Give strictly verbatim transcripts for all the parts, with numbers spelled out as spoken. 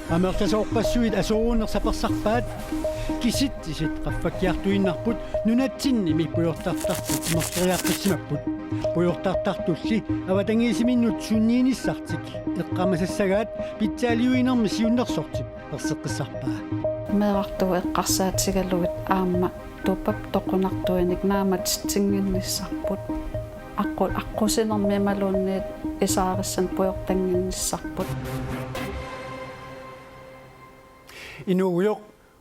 Amerlasoorpassuit asoruunneq sapersarpaat, kisitsisit qaffakkiartuinnarput nunatsinnimi pujortartartut amerleriaqqissimapput. Pujortartartulli avatangiisiminnut sunniinissartik eqqaamasassagaat pitsaaliuinermi siunnersortip erseqqissarpaa. Meerartuut eqqarsaatigalugit aamma tupaap toqunartuinik naammatsitsinnginnissarput. Aqqu-, aqqusinermi imaluunniit isaarissanik pujortannginnissarput. Inuugujoq,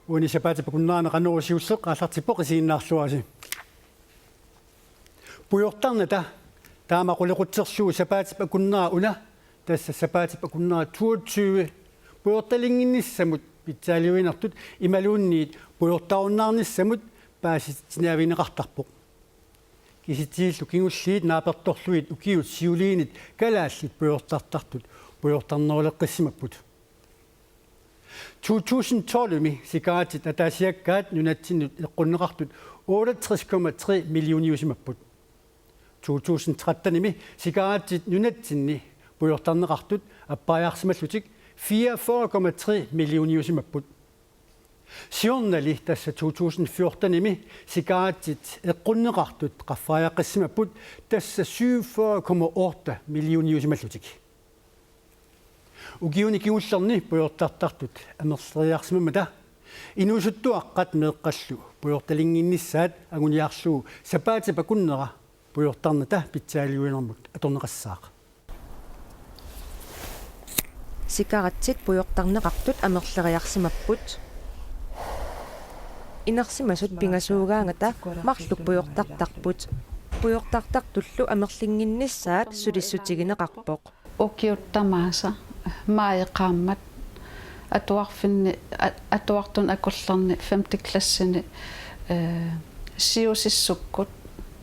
uani sapaatip akunnerani Qanorooq siulleq aallartippoq, isiginnaarluarisi. Pujortarnata, taama qulequtserlugu sapaatip akunnera una, tassa sapaatip akunnera toogtyve, pujortalinnginnissamut pitsaaliuinertut imaluunniit pujortarunnaarnissamut paasititsiniaavigineqartarpoq. Kisitsisillu kingulliit naapertorlugit ukiut siuliinit kalaallit pujortartartut pujortarneruleqqissimapput. To tusind tolvimi cigarettit ataasiakkaat nunatsinnut eqqunneqartut otteogtres komma tre millioniusimapput. To tusind trettenimi cigarettit nunatsinni pujortarneqartut appariarsimallutik fireogfyrre komma tre millioniusimapput. Siornali, tassa to tusind fjortenimi, cigarettit eqqunneqartut qaffariaqqissimapput, tassa syvogfyrre komma otte millioniusimallutik. Ukiuni kingullerni pujortartartut amerleriarsimammata inuusuttuaqqat meeqqallu pujortalinnginnissaat anguniarlugu sapaatip akunnera pujortarnata pitsaaliuinermut atorneqassaaq. Cigarettit pujortarneqartut amerleriarsimapput. Inersimasut pingasuugaangata marluk pujortartarput. Pujortartartullu amerlinnginnissaat sulissutigineqarpoq. Ukiut tamaasa maaji qaammat atuarfinni, a-, atuartuni akullerni femte klassini, eh, siusissukkut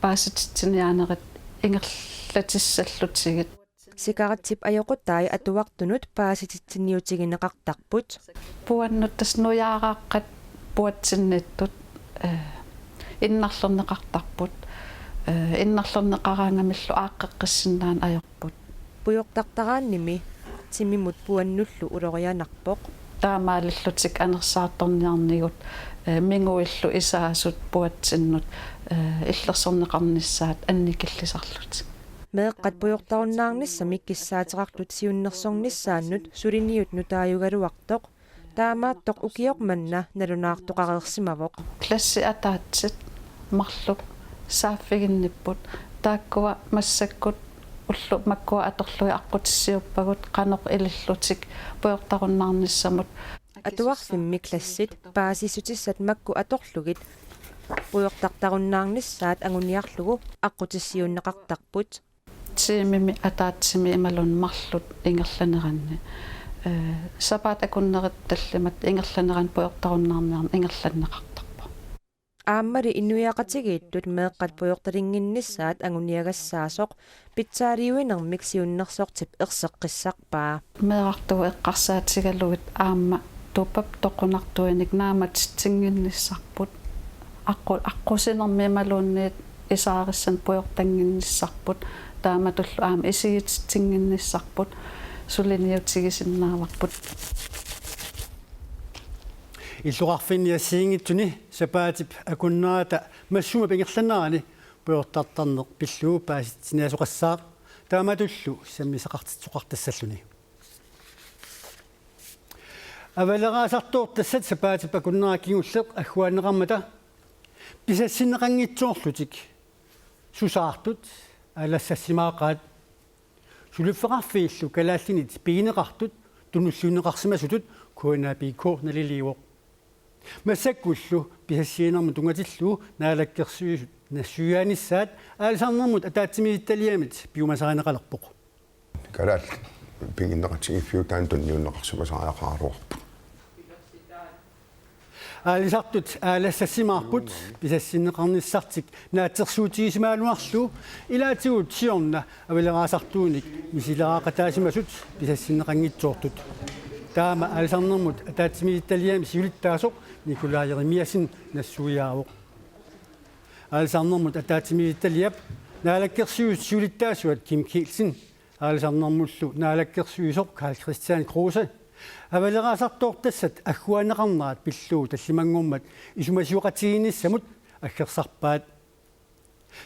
paasititsiniaanerit ingerlatissallutigit. Cigarettip ajoqutai atuartunut paasititsiniutigineqartarput. Puannut tassa nujaaraaqqat puatsinniittut, eh, innarlerneqartarput. Eh, innarlerneqaraangamillu aaqqeqqissinnaaneq ajorput. Pujortartaraannimi timimut puannullu ulorianarpoq. Taamaalillutik anersaartorniarnigut, eh, minguillu isaasut puatsinnut, eh, illersorneqarnissaat annikillisarlutik. Meeqqat pujortarunnaarnissamik kissaateqartut siunnersornissaannut suliniut nutaajugaluartoq, taamaattoq ukioq manna nalunaartoqareersimavoq. Klassit ataatsit marluk saaffiginnipput, taakkua massakkut ullut makkua atorlugit aqqutissiuuppagut qanoq ilillutik pujortarunnaarnissamut. Atuarfimmi klassit paasissutissat makku atorlugit pujortartarunnaarnissaat anguniarlugu aqqutissiuunneqartarput. Tiimimi ataatsimi imaluunniit marluk ingerlaneranni, eh, sapaatip akunneri tallimat ingerlaneranni pujortarunnaarniarneq ingerlanneqartarpoq. Aammali inuiaqatigiittut meeqqat pujortalinnginnissaat anguniagassaasoq pitsaaliuinermik siunnersortip erseqqissarpaa. Meerartuut eqqarsaatigalugit aamma tupaap toqunartuinik naammatsitsinnginnissarput. Aqqu-, aqqusinermi imaluunniit isaarissanik pujortannginnissarput. Taamatullu aamma isigititsinnginnissarput. Suliniutigisinnaavarput. Illoqarfinni assigiinngitsuni sapaatip akunnerata massummap ingerlanerani pujortartarneq pillugu paasititsiniaasoqassaaq, taamatullu sammisaqartitsisoqartassalluni. Avaleraasartuut tassat sapaatip akunnera kingulleq agguaanneqarmata pisassinneqanngitsoorlutik susaartut aalassassimaaqaat. Suliffeqarfiillu kalaallinit pigineqartut tunnulliunneqarsimasutut K N A P K naliliivoq. Massakkullu pisassiinermut tunngatillugu Naalakkersuisut nassuiaanissaat aalisarnermut ataatsimiititaliamit piumasarineqalerpoq. Kalaallit piginneqatigiiffiutaanni tunniunneqarsimasariaqaraluarput. Aalisartut aalassassimaarput pisassinneqarnissartik naatsorsuutigisimagaluarlugu, ilaatigut siorna avaleraasartuunik misileraaqataasimasut pisassinneqanngitsoortut. Taama aalisarnermut ataatsimiititaliami siulittaasoq Nikolaj Jeremiassen nassuiaavoq. Aalisarnermut ataatsimiititaliap Naalakkersuisut siulittaasuat Kim Kielsen, aalisarnermullu naalakkersuisoq Karl-Kristian Kruse, Avaleraasartoortassat agguaanneqarnerat pillugu tallimanngormat isumasioqatigiinnissamut aggersarpaat.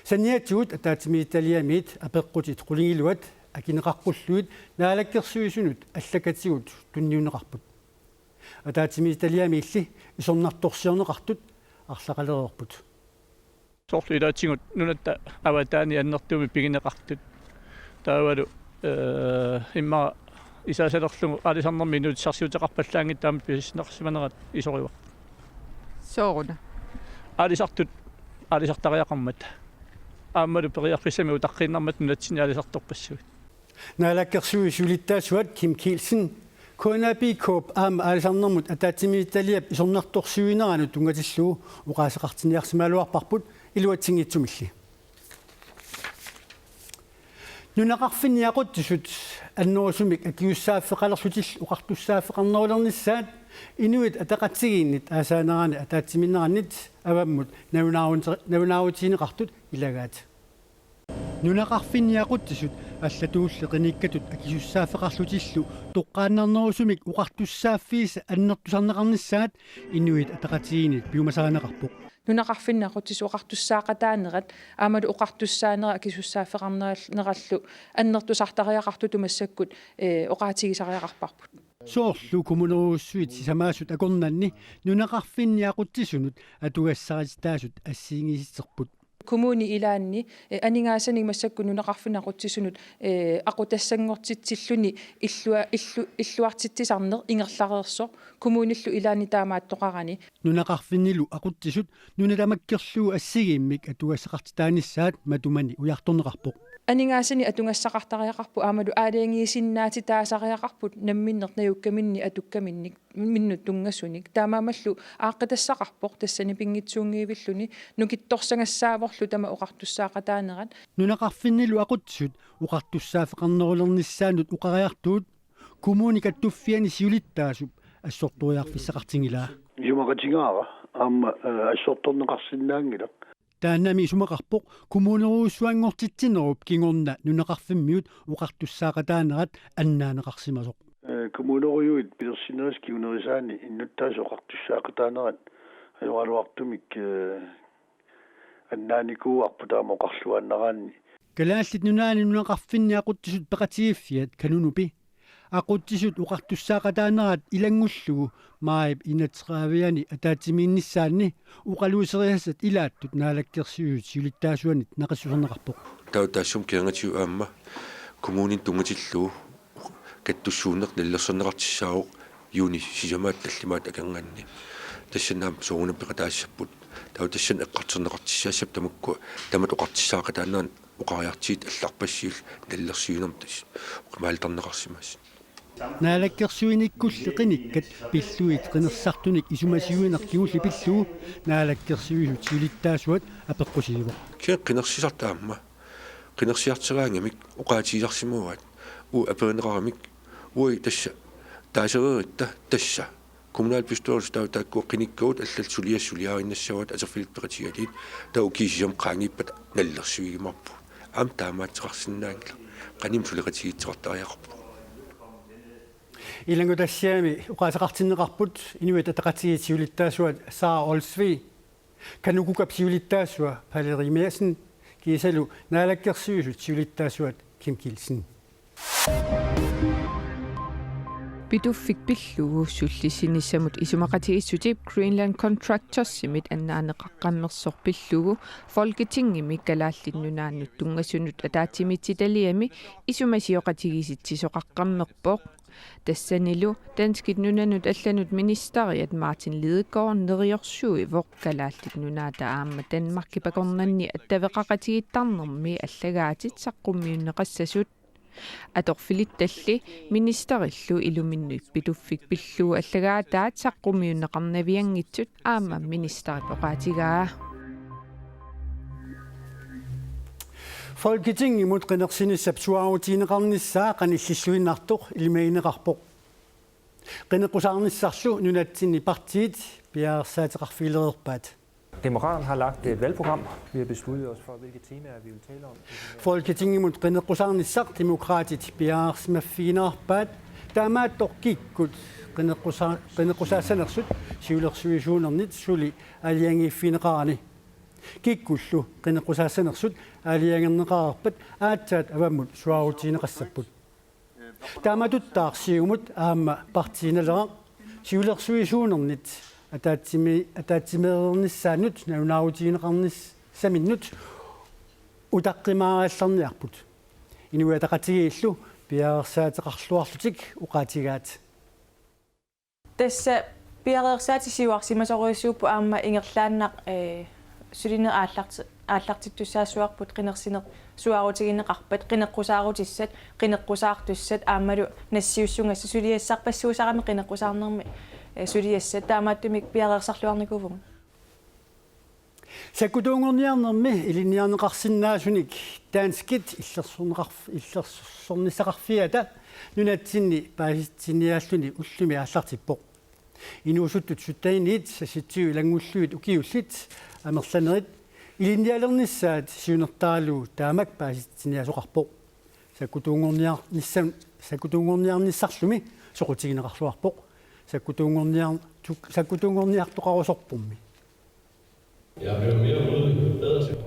Saniatigut ataatsimiititaliamiit apeqqutit qulingiluat akineqaqqullugit naalakkersuisunut allakatigut tunniunneqarput. Ataatsimiititaliamiilli isornartorsiorneqartut arlaqalereerput. Soorlu ilaatigut nunatta avataani annertuumik pigineqartut. Taavalu, eh, immaqa isaasalerlugu aalisarnermi inuussutissarsiuteqarpallaanngitsoq aamma pisassinneqarsimanerat isorivarput. Sooruna? Aalisartut aalisartariaqarmata. Aammalu periarfissamik utaqqiinnarmata nunatsinni aalisartorpassuit. Naalakkersuisut siulittaasuat Kim Kielsen K N A P K-p aamma aalisarnermut ataatsimiititaliap isornartorsiuineranut tunngatillugu oqaaseqartinniarsimagaluarparput iluatsinngitsumilli. Nunaqarfinni aqutsisut annerusumik akisussaaffeqalerlutillu oqartussaaffeqarnerulernissaat Inuit Ataqatigiinnit aasaanerani ataatsimiinnerannit avammut nalunaarut-, nalunaarutigineqartut ilagaat. Nunaqarfinni aqutsisut allatuulli qinikkatut akisussaaffeqarlutillu toqqaannarnerusumik oqartussaaffiisa annertusarneqarnissaat Inuit Ataqatigiinnit piumasarineqarpoq. Nunaqarfinni aqutsisut oqartussaaqataanerat aammalu oqartussaanerat akisussaaffeqarnerallu annertusartariaqartutut massakkut, eh, oqaatigisariaqarparput. Soorlu kommunerujussuit sisamaasut akornanni nunaqarfinni aqutsisunut atugassarititaasut assigiinngisitserput. Kommuni ilaanni, eh, aningaasanik massakkut nunaqarfinni aqutsisunut, eh, aqutassanngortitsilluni illua-, illu-, illuartitsisarneq ingerlareersoq kommunillu ilaanni taamaattoqarani. Nunaqarfinnilu aqutsisut nuna tamakkerlugu assigiimmik atugassaqartitaanissaat matumani ujartorneqarpoq. Aningaasanik atugassaqartariaqarput aammalu aalajangiisinnaatitaasariaqarput namminneq najukkaminnik atukkaminnik minnut tunngasunik. Taamaammallu aaqqitassaqarpoq tassani pinngitsuunngivilluni nukittorsagassaavorlu tama oqartussaaqataanerat. Nunaqarfinnilu aqutsisut oqartussaaffeqarnerulernissaannut oqariartuut Kommuni Kattuffianni siulittaasup assortoriarfissaqartinngilaa. Isumaqatigaara aamma, eh, assortorneqarsinnaanngilaq. Taannami isumaqarpoq kommunerujussuanngortitsinerup kingorna nunaqarfimmiut oqartussaaqataanerat annaaneqarsimasoq. Eh, kommunerujuit pilersinnerisa kingunerisaani innuttaasut oqartussaaqataanerat ajoraluartumik, eh, annaanikuuarput taama oqarluaannaraanni. Kalaallit Nunaanni nunaqarfinni aqutsisut peqatigiiffiat Kanunupi aqutsisut oqartussaaqataanerat ilanngullugu maajip enogtredive-ani ataatsimiinnissaanni oqaluuserisassat ilaattut Naalakkersuisut siulittaasuannit naqissuserneqarpoq. Taava taassuma kingornatigut aamma kommuninut tunngatillugu kattussuunneq nallersorneqartussaavoq juunip sisamaata tallimaata akornanni. Tassani aamma soorunami peqataassapput. Taava tassani eqqartorneqartussaassapput tamakku tamatta oqartussaaqataanerat oqariartuutit allarpassuillu nallersuinermut tassa oqimaalitarneqarsimasoq. Naalakkersuinikkulli qinikkat pillugit qinersisartunik isumasiuineq kingulleq pillugu Naalakkersuisut siulittaasuat apeqqusiivoq. Kisianni qinersisartut aamma qinersisarteraangamik oqaatigisarsimavaat. Uagut aperineqaramik uagut tassa taasereeritta tassa kommunalbestyrelse taava taakkua qinikkagut allallu suliassat suliariinnassavaat atorfillit peqatigalugit taava ukiut sisamat qaangiuppata nallersuigiumaarpugut. Aamma taamaattoqarsinnaanngilaq. Qanimut suleqatigiissuteqartariaqarpugut. Ilanngutassiami oqaaseqartinneqarput Inuit Ataqatigiit siulittaasuat Sara Olsvig, KANUKOKA-p siulittaasua Palle Riimassen kiisalu Naalakkersuisut siulittaasuat Kim Kielsen. Pituffik pillugu sullissinissamut isumaqatigiissutip Greenland Contractorsimit annaaneqaqqammersoq pillugu Folketingimi Kalaallit Nunaannut tunngasunut ataatsimiititaliami isumasioqatigiissitsisoqaqqammerpoq. Tassanilu danskit nunanut allanut ministeriat Martin Lidegaard neriorsuivoq Kalaallit Nunaata aamma Danmarkip akornanni attaveqaqatigiittarnermi allagaatit saqqummiunneqassasut. Atorfilittalli ministerillu iluminni Pituffik pillugu allagaataat saqqummiunneqarnavianngitsut aamma ministerip oqaatigaa. Folketingimut qinersinissap suaarutigineqarnissaa qanillilluinnartoq ilimagineqarpoq. Qineqqusaarnissarlu nunatsinni partiit piareersaateqarfigilereerpaat. Demokraterne har lagt et valgprogram. Vi har besluttet os for, hvilke temaer vi vil tale om. Folketingimut qineqqusaarnissaq Demokraatit piareersimaffigineqarpaat Taamaattoq kikkut qineqqusa-, qineqqusaassanersut siulersuisuunernit suli aalajangiiffigineqarani. Kikkullu qineqqusaassanersut aalajangerneqareerpat aatsaat avammut suaarutigineqassapput. Taamatuttaaq Siumut aamma Partii Naleraq siulersuisuunernit ataatsimi-, ataatsimeereernissaannut nalunaarutigineqarnissaminnut utaqqimaarallarniarput. Inuit Ataqatigiillu piareersaateqarluarlutik oqaatigaat. Tassa piareersaatit siuarsimasorujussuupput aamma ingerlaannaq, ee, sulineq aallarti-, aallartittussaassuarput qinersineq suaarutigineqarpat, qineqqusaarutissat, qineqqusaartussat aammalu nassiussugassat suliassarpassuusarami qineqqusaarnermi, ee, suliassat taamaattumik piareersarluarnikuuvugut. Sakkutuunngorniarnermi ilinniarneqarsinnaasunik danskit illersorneqarf-, illersornissaqarfiata nunatsinni paasitsiniaalluni ullumi aallartippoq. Inuusuttut sytteniit seksogtyve ilanngullugit ukiullit amerlanerit ilinnialernissaat siunertaralugu taamak paasitsiniaasoqarpoq. Sakkutuunngorniarnissam-, sakkutuunngorniarnissarlumi soqutigineqarluarpoq. Sakkutuunngorniar-, suk-, sakkutuunngorniartoqarusorpummi.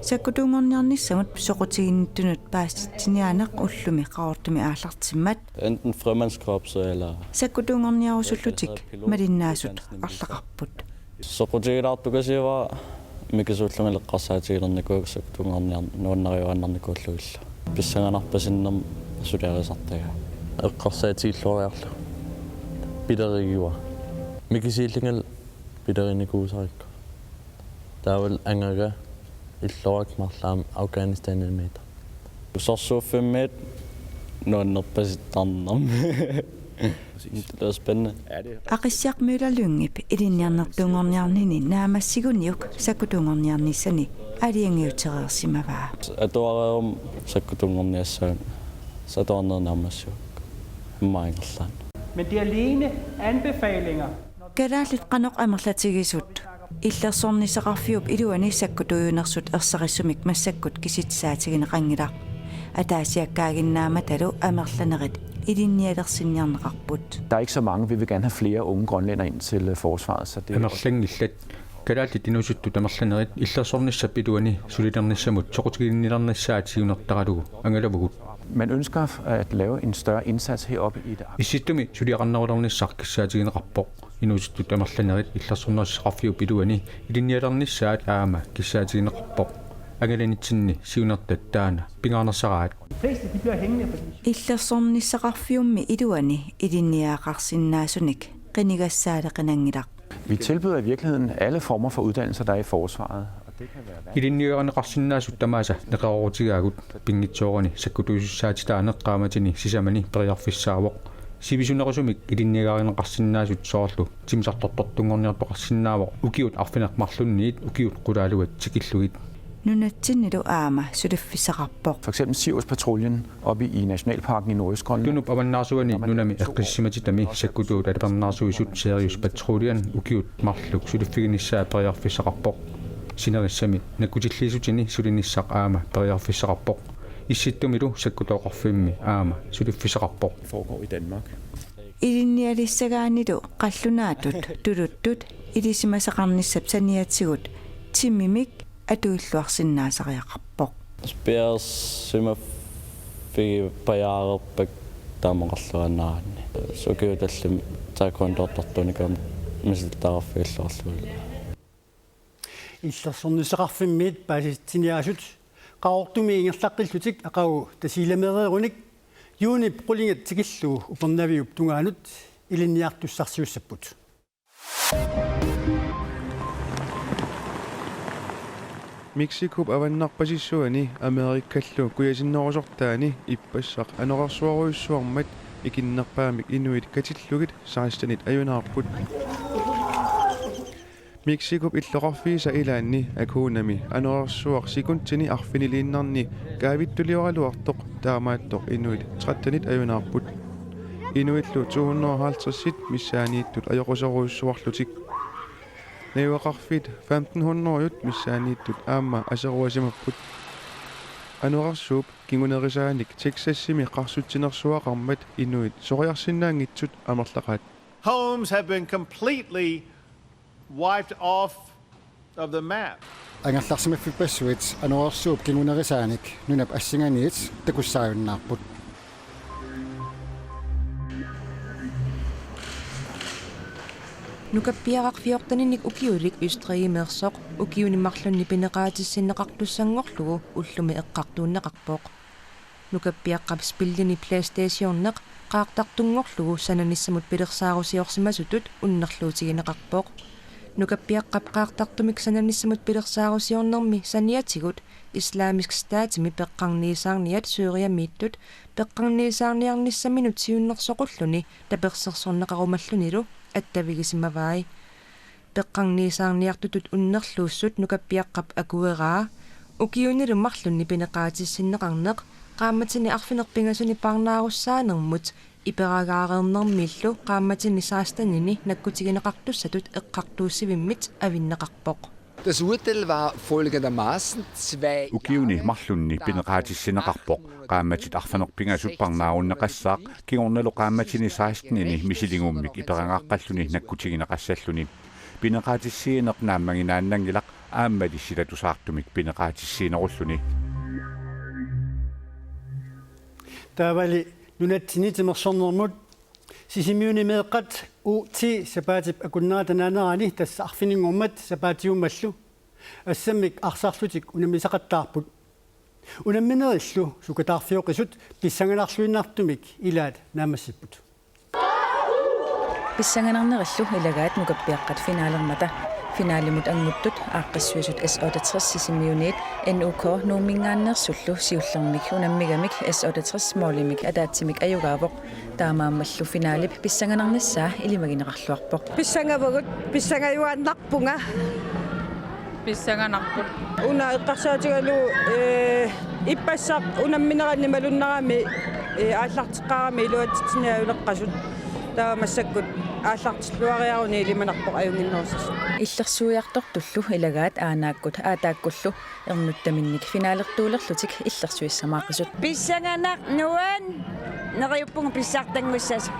Sakkutuunngorniarnissamut soqutiginnittunut paasitsiniaaneq ullumi Qaqortumi aallartimmat. Enten frømandskorpset eller sakkutuunngorniarusullutik malinnaasut arlaqarput. Soqutigilaartukasiuara mikisuullunga eqqarsaatigilernikuuakka sakkutuunngorniar-, nuannariuaannarnikuullugillu. Pissanganarpasinnermik suliarisartagaa. Eqqarsaatigilluariarlugu. Pilerigiuara. Mikisuullunga pilerinikuusarikku. Taavalu angaga illorakku marluk aamma Afghanistanimiittoq. Sorsuuffimmiit nuannerpasittarnermi. Det lyder spændende. Aqissiaq Møller Lyngep ilinniarnertuunngorniarnini naammassiguniuk sakkutuunngorniarnissani aalajangiutereersimavaa. Atuareeruma sakkutuunngorniassaanga, atuarneq naammassivoq. Immaqa ingerlaannaq. Men det er alene anbefalinger. Kalaallit qanoq amerlatigisut? Illersornissaqarfiup iluani sakkutuujunersut ersarissumik massakkut kisitsisaatigineqanngilaq. Ataasiakkaaginnaammatalu amerlanerit ilinnialersinniarneqarput. Der er ikke så mange. Vi vil gerne have flere unge grønlændere ind til, øh, forsvaret, så det er Amerlanngillat. Kalaallit inuusuttut amerlanerit illersornissap iluani sulilernissamut soqutiginninnilernissaat siunertaralugu angalavugut. Man ønsker at lave en større indsats heroppe i det. Issittumi suliaqarnerulernissaq kissaatigineqarpoq. Inuusuttut amerlanerit illersornissaqarfiup iluani ilinnialernissaat aamma kissaatigineqarpoq. Angalanitsinni siunertat taanna pingaarnersaraat. Illersornissaqarfiummi iluani ilinniagaqarsinnaasunik qinigassaaleqinanngilaq. Vi tilbyder i virkeligheden alle former for uddannelser, der er i forsvaret. Og det kan være vand- Ilinniagaqarsinnaasut tamaasa neqeroorutigaagut, pinngitsoorani sakkutuusussaatitaaneq qaammatini sisamani periarfissaavoq. Sivisunerusumik ilinniagarineqarsinnaasut soorlu timmisartortortunngorniartoqarsinnaavoq ukiut arfineq-marlunniit ukiut qulaaluat tikillugit. Nunatsinnilu aamma suliffissaqarpoq. For eksempel Siriuspatruljen oppe i Nationalparken i Nordøstgrønland. Tunup avannaarsuani nunami eqqissimatitami sakkutuut alipernaarsuisut Siriuspatruljen ukiut marluk suliffiginissaa periarfissaqarpoq. Sinerissami nakkutilliisutini sulinissaq aamma periarfissaqarpoq. Issittumilu sakkutooqarfimmi aamma suliffissaqarpoq. Foregår i Danmark. Ilinnialissagaannilu qallunaatut tuluttut ilisimasaqarnissap saniatigut timimik atuilluarsinnaasariaqarpoq. Piareersimaffigipajaarerpakka taamaqarluaannaraanni. Ukiut tallimat taekwondoortartuunikuugama misilisaqarfigilluarlugulu. Illersornissaqarfimmiit paasitsiniaasut Qaqortumi ingerlaqqillutik aqagu Tasiilameereerunik juunip qulingat tikillugu Upernaviup tungaanut ilinniartussarsiussapput. Mexicop avannarpasissuani Amerikallu kujasinnerusortaani ippassaq anorersuarujussuarmat ikinnerpaamik inuit katillugit sekstenit ajunaarput. Mexicop illoqarfiisa ilaanni Acunami anorersuaq sekundini arfiniliinnarni kaavittuliugaluartoq taamaattoq inuit trettenit ajunaarput. Inuillu to hundrede og halvtredsit missaanniittut ajoquserujussuarlutik. Najugaqarfiit femten hundredet missaanniittut aamma aseruasimapput. Anorersuup kingunerisaanik Texasimi qarsutsinersuaqarmat inuit soriarsinnaanngitsut amerlaqaat. Homes have been completely wiped off of the map. Angerlarsimaffippassuit anorersuup kingunerisaanik nunap assinganiit takussaajunnaarput. Nukappiaraq fjorteninik ukiulik Østrigimeersoq ukiuni marlunni pineqaatissinneqartussanngorlugu ullumi eqqartuunneqarpoq. Nukappiaqqap spillini PlayStationeq qaartartunngorlugu sananissamut pilersaarusiorsimasutut unnerluutigineqarpoq. Nukappiaqqap qaartartumik sananissamut pilersaarusiornermi saniatigut Islamisk Statimi peqqarniisaarniat Syriamiittut peqqarniisaarniarnissaminut siunnersoqulluni tapersersorneqarumallunilu attavigisimavai. Peqqarniisaarniartutut unnerluussut nukappiaqqap akueraa ukiunilu marlunni pineqaatissinneqarneq qaammatini arfineq-pingasuni parnaarussaanermut iperagaareernermiillu qaammatini sekstenini nakkutigineqartussatut eqqartuussivimmit avinneqarpoq. Das Urteil war folgendermaßen: zwei Ukiuni marlunni pineqaatissinneqarpoq qaammatit arfineq-pingasut parnaarunneqassaaq kingornalu qaammatini sekstenini misiligummik iperagaaqqalluni nakkutigineqassalluni. Pineqaatissiineq naammaginaannanngilaq aammali silatusaartumik pineqaatissiinerulluni. Taavali nunatsinni timersornermut Sisimiuni meeqqat U T sapaatip akunnerata naanerani tassa arfininngormat sapaatiummallu assammik arsarlutik unammisaqattaarput. Unamminerillu sukataarfioqisut pissanganarluinnartumik ilaat naammassipput. Pissanganarnerillu ilagaat nukappiaqqat finalermata. Finalimut anguttut aaqqissuisut S otteogtres Sisimiuniit N U K Nuumminngaanneersullu siullermik unammigamik S otteogtres målimik ataatsimik ajugaavoq. Taamaammallu finalip pissanganarnissaa ilimagineqarluarpoq. Pissangavagut, pissangajuaannarpunga. Pissanganarput. Una eqqarsaatigalugu, ee, ippassaq unammineranni malunnarami, ee, aallarteqqaarami iluatsitsinni ajuleqqasut. Taava massakkut aallartilluariaruni ilimanarpoq ajunnginnerussasoq. Illersuiartortullu ilagaat aanaakkut aataakkullu ernuttaminnik finalertuulerlutik illersuissamaaqisut. Pissanganaq nuann-, neriuppunga pissartanngussasoq.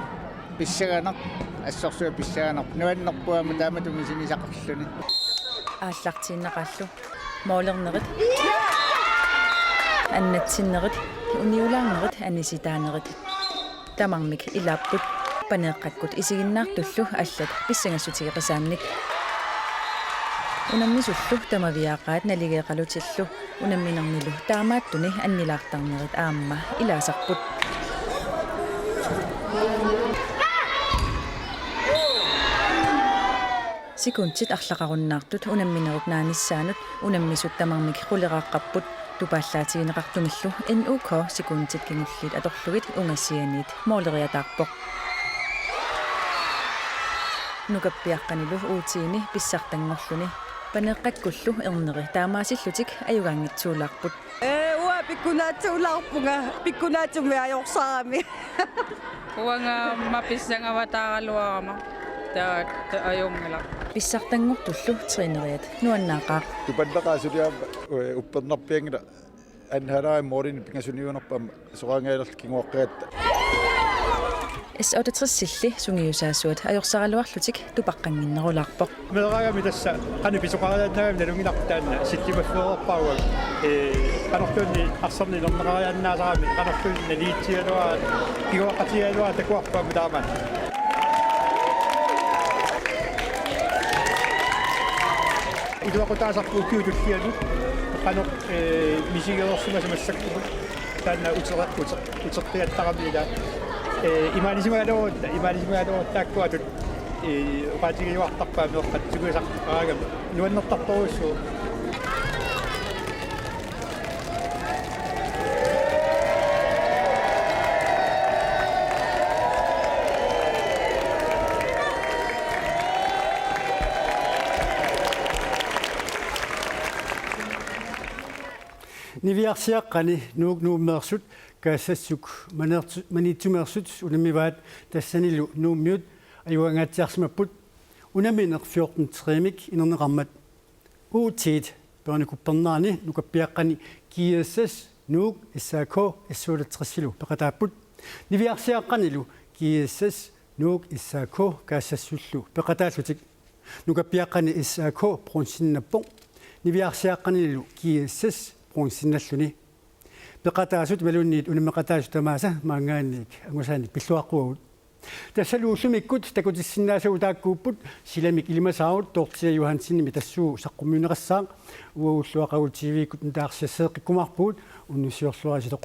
Pissanganaq, assorsuaq pissanganaq, nuannerpoq aamma taamatut misigisaqarluni. Aallartiinnaqaallu. Målernerit. Annatsinnerit, uniulaarnerit, anisitaanerit. Tamarmik ilaapput. Paneeqqakkut isiginnaartullu allat pissangassutigeqisaannik. Unammisullu tamaviaaqaat naligeeqalutillu unamminernilu taamaattuni annilaartarnerit aamma ilaasarput. Sekundit arlaqarunnaartut unamminerup naanissaanut unammisut tamarmik quleraaqqapput. Tupaallaatigineqartumillu N U K sekundit kingulliit atorlugit ungasianiit måleriataarpoq. Nukappiaqqanilu U T-ni pissartanngorluni. Paneeqqakkullu erneri taamaasillutik ajugaanngitsuulaarput. Ee, uanga pikkunaatsuulaarpunga, pikkunaatsumik ajorsarami. Uanga aamma pissangavataaraluarama. Taava, taava ajunngilaq. Pissartanngortullu træneriat nuannaaqaaq. Tupallaqaaq suli aamma, ee, uppernarpianngilaq. Anhalaai målini pingasuniunerpaamma soraangaalerlu kinguaqqagatta. S otteogtresilli sungiusaasuat ajorsaraluarlutik tupaqqannginnerulaarpoq. Meeraagami tassa qanoq pisoqariaannaagami nalunngilarput taanna sillimaffigereerpara uanga. Ee, qanorluunniit arsarneq inerneqariaannaasarami, qanorluunniit naligiitsigaluarpara, kinguaqqatigigaluarpara takuarput aamma taamaat. Iluaqutaasarput ukiut tullianut qanoq, ee, misigereersimasoq massakkut. Taanna utereqqut utertigattarami ila. Ee, imaalisimagaluarutta, imaalisimagaluarutta taakkuatut, ee, oqaatigiuartarpaat meeqqat sungiusaqaraangamik. Nuannertartorujussuuvoq. Niviarsiaqqani Nuuk Nuummeersut Kaassassuk Maneertu-, Maniitsumeersut unammivaat tassanilu Nuummiut ajugangaatsiarsimapput unammineq fjorten tre-mik inerneqarmat. U T-t Børnekuppernaani nukappiaqqani G S S Nuuk S A K S-otteogtresilu peqataapput. Niviarsiaqqanilu G S S, Nuuk S A K Kaassasullu peqataallutik. Nukappiaqqani S A K bronzinnappoq. Niviarsiaqqanilu G S S bronzinnalluni. Peqataasut imaluunniit unammeqataasut tamaasa maanngaanniit angusaanik pilluaqquagut. Tassalu ullumikkut takutissinnaasavut taakkuupput: silamik ilimasaarut Dorthea Johansenimit tassuugu saqqummiunneqassaaq. Uagut ulloq aqagu T V-kkut nutaarsiasseeqqikkumaarpugut, unnussiorluaritsi.